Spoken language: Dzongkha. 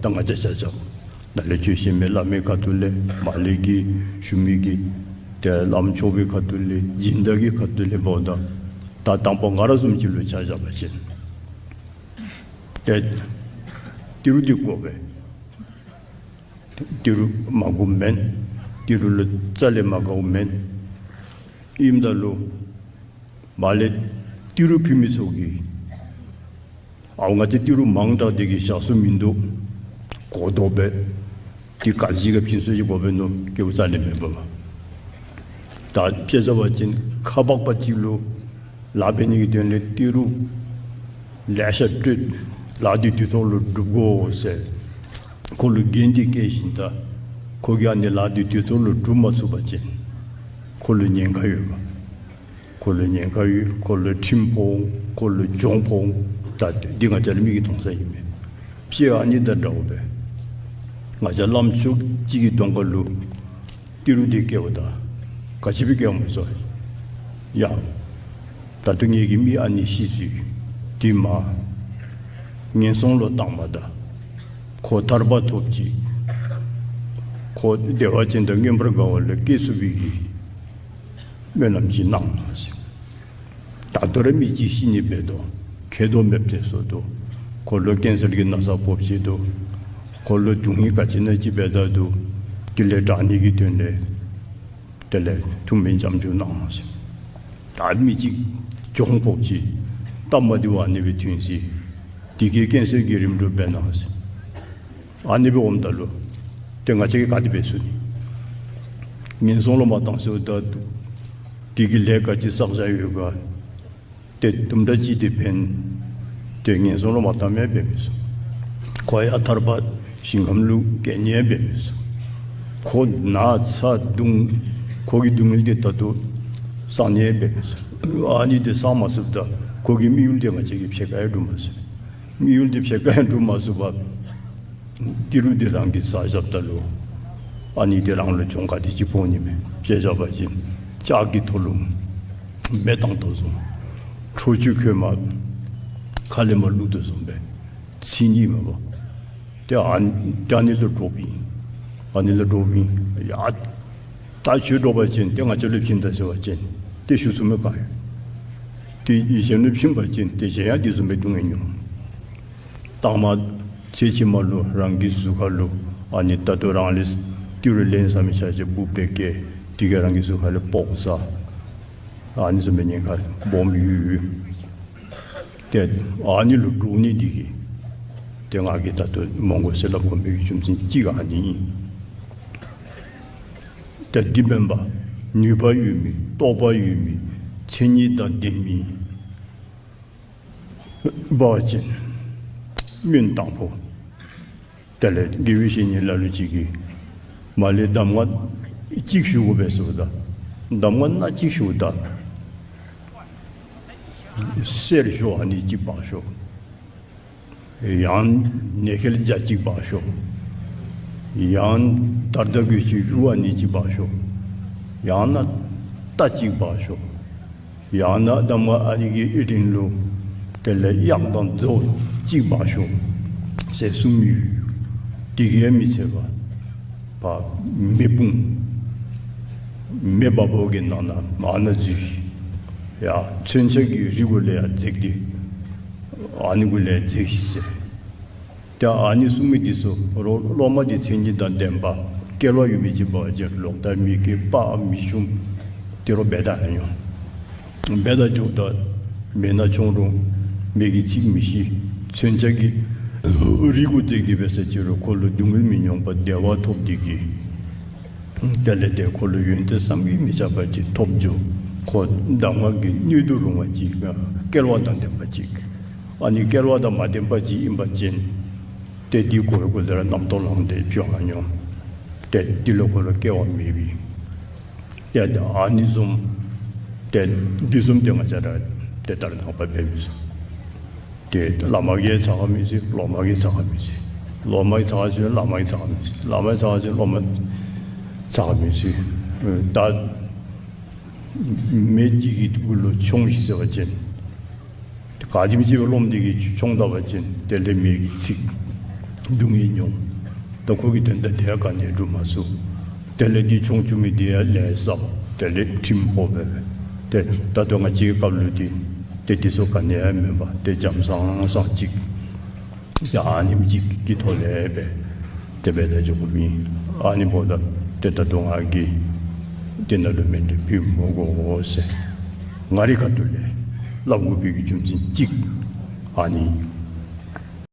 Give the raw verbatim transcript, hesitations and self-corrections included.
ང་བཅས་ཆ་ཁྱབ་ནཱ་ལས་ཆོས་བཤད་མི་བླ་མའི་ཁ་ཐུག་ལས་མར་ལས་ཀྱི་ཞུ་མི་གི་ཏེ་བླམ་ཆོསཔ་གི་ཁ་ཐུག་ལས་སྦྱིན་བདག་གི་ཁ་ཐུག་ལས་འབདཝ་ད་ད་དང་པ་ང་ར་བཟུམ་ཅིག་ལུ་ཆ་བཞག་པ་ཅིན་ཏེ་ཏི་རུ་འདི་དགོ་པས། ཏི་རུ་མ་དགོཔ་མེན། ཏི་རུ་ལུ་རྩ་ལས་མ་དགའཝ་མེན། ཨིནམ་ད་ལུ་མར་ལས་ཏི་རུ་ཕུལ་མི་ཚུ་གིས་ཨའུ་ང་བཅས་ཏི་རུ་མང་དྲགས་དེ་གིས་བཞག་ས་མིན་འདུག། དགོ་དོ་པས། ཏེ་ག་ཅི་ག་ཕྱིན་སོ་ཅིག་དགོ་པས་མནོ་སྐྱེཝ་རྩ་ལས་མེད་པས། ད་དཔེ་བཞག་པ་ཅིན་ཁ་འབག་པ་ཅིག་ལུ་ལཱ་འབད་ནི་གི་དོན་ལས་ཏི་རུ་ལེ་ཤ་སྤྲོད། ལཱ་འདི་དུས་ཐོག་ལུ་སྒྲུབ་དགོ་ཟེར་ཁོ་ལུ་འགན་འདི་བཀལ་ཞིནམ་ད་ཁོ་གིས་ཨ་ནི་ལཱ་འདི་དུས་ཐོག་ལུ་སྒྲུབ་མ་ཚུགས་པ་ཅིན་ཁོ་ལུ་ཉེན་ཁ་ཡོད་པ། ཁོ་ལུ་ཉེན་ཁ་ཡོད། ཁོ་ལུ་ཁྲིམས་ཕོག། ཁོ་ལུ་གྱོང་ཕོག། ད་འདི་ང་བཅས་ར་མིག་གིས་མཐོང་ས་ཨིན་མས། དཔེ་ཨ་ནི་དང་འདྲཝ་སྦེ་ང་བཅས་བླམ་ཆོསཔ་ཅིག་གི་གདོང་ཁ་ལུ་ཏི་རུ་འདི་བཀལཝ་ད་ག་ཅི་སྦེ་བཀལཝ་སྨོ་ཟེར་བ་ཅིན་ཡ་ད་ལྟོ་ངེ་གི་མི་ཨ་ནི་ཤི་སོ་ཡི། དེ་མ་ངན་སོང་ལུ་བཏངམ་ད་ཁོ་ཐར་པ་ཐོབ་ཅི། ཁོ་བདེ་བ་ཅན་དང་མངོན་པར་དགའ་བ་ལུ་སྐྱེ་ཚུགས་པའི་གི་སྨོན་ལམ་ཅིག་གནང་ཟེར། ད་ལྟོ་ར་མི་ཅིག་ཤི་ནི་འབད་དོ། ཁེ་དོག་མེདཔ་ཐལ་སོང་འདུག། ཁོ་ལུ་ཀེན་སར་གྱི་ན་ཚ་ཕོག་ཅི་འདུག། ཁོ་ལུ་སྡུག་བསྔལ་ག་ཅི་ཨིན་ན་ཅིག་འབད་དོ་འདུག། དེ་ལས་དྲག་ནི་གི་དོན་ལས་དེ་ལས་ཐུགས་སྨོན་ལྕམ་ཅིག་གནང་ཟེར། ད་མི་ཅིག་གྱོང་ཕོག་ཅི། སྟབས་མ་བདེཝ་ཨ་ནི་སྦེ་ཐོན་ཅི། དེ་གིས་ཀེན་སར་གྱི་རིམས་འགྲོ་འབད་གནང་ཟེར། ཨ་ནི་སྦེ་འོངམ་ད་ལུ་ཏེ་ང་བཅས་ཀྱིས་ག་དེ་འབད་ཚུགས་ནི། ངན་སོང་ལུ་མ་བཏང་ཟེརཝ་ད་དེ་གི་ལས་ག་ཅི་བསགས་བཞག་ཡོད་ག། ཏེ་དུམ་གྲ་ཅིག་དེ་ཕན། ཏེ་ངན་སོང་ལུ་མ་བཏངམ་འབད་མི་ཚུགས། ཁོ་ཡང་ཐར་པ་ཞིང་ཁམས་ལུ་སྐྱེ་ནི་འབད་མི་ཚུགས། ཁོ་ན་ཚ་སྡུག་ཁོ་གི་སྡུག་བསྔལ་དེ་ད་ལྟོ་བསག་ནི་འབད་མི་ཚུགས། ཨ་ནི་དེ་བསག་མ་ཚུགསཔ་ད་ཁོ་གི་དམིགས་ཡུལ་དེ་ང་བཅས་ཀྱིས་ཕྱེད་ཀ་ཡང་སྒྲུབ་མ་ཚུགས། དམིགས་ཡུལ་དེ་ཕྱེད་ཀ་ཡང་སྒྲུབ་མ་ཚུགས་པར་ཏི་རུ་དེ་རང་གིས་བཟའ་བཞགཔ་ད་ལུ་ཨ་ནི་དེ་རང་ལུ་གྱོང་ག་དེ་ཅིག་ཕོག་ནི་མས། དཔེ་བཞག་པ་ཅིན་ལྕགས་ཀྱི་ཐོ་ལུ་མེ་བཏང་དོ་བཟུམ། ཁྲོ་ཆུ་ཁོལ་མ་ཁ་ལས་མར་བླུག་དོ་བཟུམ་སྦེ་ཚིག་ནི་མས་པ། ཏེ་ཨ་ཏེ་ཨ་ནི་ལུ་འདྲོགཔ་ཨིན། ཨ་ནི་ལུ་འདྲོགཔ་ཨིན། ཡ་ད་ཁྱོད་འདྲོག་པ་ཅིན་ཏེ་ང་བཅས་ལུ་བྱིན་ད་ཟེར་བ་ཅིན་ཏེ་ཞུ་ཚུགས་མི་ག་ཡོད། ཏེ་གཞན་ལུ་བྱིན་པ་ཅིན་ཏེ་གཞན་ཡང་དེ་བཟུམ་སྦེ་སྡུག་བསྔལ་མྱོང་། དང་པ་ཚེ་ཕྱི་མ་ལུ་རང་གི་གཟུགས་ཁ་ལུ་ཨ་ནི་ད་ལྟོ་རང་ལས་ཏི་རུ་ལེན་ཟ་མི་ཆ་ཁྱབ་འབུཔ་སྦེ་སྐྱེ། དེ་གིས་རང་གི་གཟུགས་ཁ་ལས་སྤོག་ཟ། ཨ་ནི་བཟུམ་སྦེ་ཉེན་ཁ་སྦོམ་ཡོད། ཏེ་ཨ་ནི་ལུ་འདྲོག་ནི་དེ་གིས་ཏེ་ང་གིས་ད་ལྟོ་མོན་གྷོ་གསེར་ལ་དགོན་པའི་གི་རྒྱུ་མཚན་གཅིག་ཨ་ནི་ཨིན། ཏེ་འདི་འབདན་པ་ནུས་པ་ཡོད་མི་སྟོབས་པ་ཡོད་མི་མཚན་ཉིད་དང་ལྡན་མི་འབད་བ་ཅིན་སྨོན་དང་པོ། དེ་ལས་དགེ་བའི་བཤེས་གཉེན་ལ་ལུ་ཅིག་གིས་མར་ལས་གདམས་ངག་གཅིག་ཞུ་དགོ་པས་ཟེརཝ་ད་གདམས་ངག་སྣ་གཅིག་ཞུཝ་ད་གསེར་ཞོ་ཨ་ནི་གཅིག་འབག་ཤོག། ཡང་ནེ་ཁེལ་རྒྱ་གཅིག་འབག་ཤོག། ཡང་དར་དང་གོས་ཆེན་གཡུ་ཨ་ནི་གཅིག་འབག་ཤོག། ཡང་ན་རྟ་གཅིག་འབག་ཤོག། ཡང་ན་གདམས་ངག་ཨ་ནི་གི་ཨི་ཊིན་ལུ་དེ་ལས་གཡག་དང་མཛོ་གཅིག་འབག་ཤོག་ཟེར་གསུངམ་ཡོད། དེ་གིས་ཡང་མི་ཚད་པར་མེ་དཔུང་མེ་འབར་བ་གི་ནང་ན་མར་ནཱ་འཛུལ་ཡི། ཡ་མཚོན་ཆ་གི་རིགས་གུ་ལས་ཡང་འཛེགས་ཏེ་ཨ་ནི་གུ་ལས་འཛེགས་ཤིག་ཟེར། ཏེ་ཨ་ནི་གསུངས་མི་འདི་ཚུ་རོགས་སློབ་མ་འདི་མཚན་ཉིད་དང་ལྡན་པ་སྐལ་བ་ཡོད་མི་ཅིག་འབད་བ་ཅིན་ལོག་ལྟ་མི་སྐྱེ། དཔའ་མི་ཞུམ། ཏེ་རོགས་འབད་ད་ཡོང་། འབད་ད་འགྱོཝ་ད་མེ་ནང་མཆོང་རུང་མེ་གིས་འཚིག་མི་ཤེས། མཚོན་ཆ་གི་རིགས་གུ་འཛེགས་ཏེ་འབད་ས་ཅིག་རུང་ཁོ་ལུ་སྡུག་བསྔལ་མི་མྱོང་པར་བདེ་བ་ཐོབ་འདི་གིས། དེ་ལས་ཏེ་ཁོ་ལུ་ཡོན་ཏན་བསམ་གྱིས་མི་ཁྱབ་པ་ཅིག་ཐོབ་འགྱོ། ཁོ་གདམས་ངག་གི་སྣོད་དུ་རུང་བ་ཅིག་སྐལ་བ་དང་ལྡན་པ་ཅིག། ཨ་ནི་སྐལ་བ་དང་མ་ལྡན་པ་ཅིག་ཨིན་པ་ཅིན་ཏེ་འདི་གོ་གོ་ཟེར་ར་རྣམ་རྟོག་ལངས་ཏེ་འགྱོ་ཡར་འོང་། ཏེ་འདི་ལུ་ཁོ་ལུ་སྐལ་བ་མེད་པས། ཏེ་ཨ་ནི་བཟུམ་ཏེ་འདི་བཟུམ་ཏེ་ང་བཅས་ར་ཏེ་ད་རེས་ནངས་པ་འབད་མི་ཚུགས། ཏེ་བླ་མ་གིས་ཚ་ག་མི་ཚུགས། སློབ་མ་གིས་ཚ་ག་མི་ཚུགས། སློབ་མ་གིས་ཚ་ག་ཚུགས་བླ་མ་གིས་ཚ་ག་མི་ཚུགས། བླ་མ་གིས་ཚ་ག་ཚུགས་སློབ་མ་ཚ་ག་མི་ཚུགས། ད་མེ་གཅིག་གི་གུ་ལུ་མཆོང་ཤིག་ཟེར་བ་ཅིན་ག་དེམ་ཅིག་སྦེ་རློམ་འདི་གིས་མཆོང་ད་པ་ཅིན་དེ་ལས་མེ་གིས་འཚིག། སྡུག་བསྔལ་མྱོང་། ད་ཁོ་གིས་དོན་དག་དེ་ཡང་ག་ནི་ཡང་སྒྲུབ་མ་ཚུགས། དེ་ལས་དེ་ཆུང་ཆུང་མི་དེ་ཡང་ལས་བསགས། དེ་ལས་ཁྲིམས་ཕོག་པས། ཏེ་ད་ལྟོ་ང་བཅས་ཀྱི་སྐབས་ལུ་དེ་ཏེ་དེ་ཚུ་ག་ནི་ཡང་མེད་པར་ཏེ་འཇམ་སང་སང་ཅིག་ཏེ་ཨ་ནེམ་ཅིག་གི་ཐོག་ལས་སྦེ་དེ་སྦེ་ད་འགྱོ་དགོཔ་ཨིན། ཨ་ནི་འབདཝ་ད་ཏེ་ད་ལྟོ་ང་གིས་དེ་ནང་ལུ་མཎྜལ་ཕུལ་མི་དགོ་ཟེར་ང་རའི་ཁ་ཐུག་ལས་སླབ་དགོ་པའི་གི་རྒྱུ་མཚན་ཅིག་ཨ་ནི་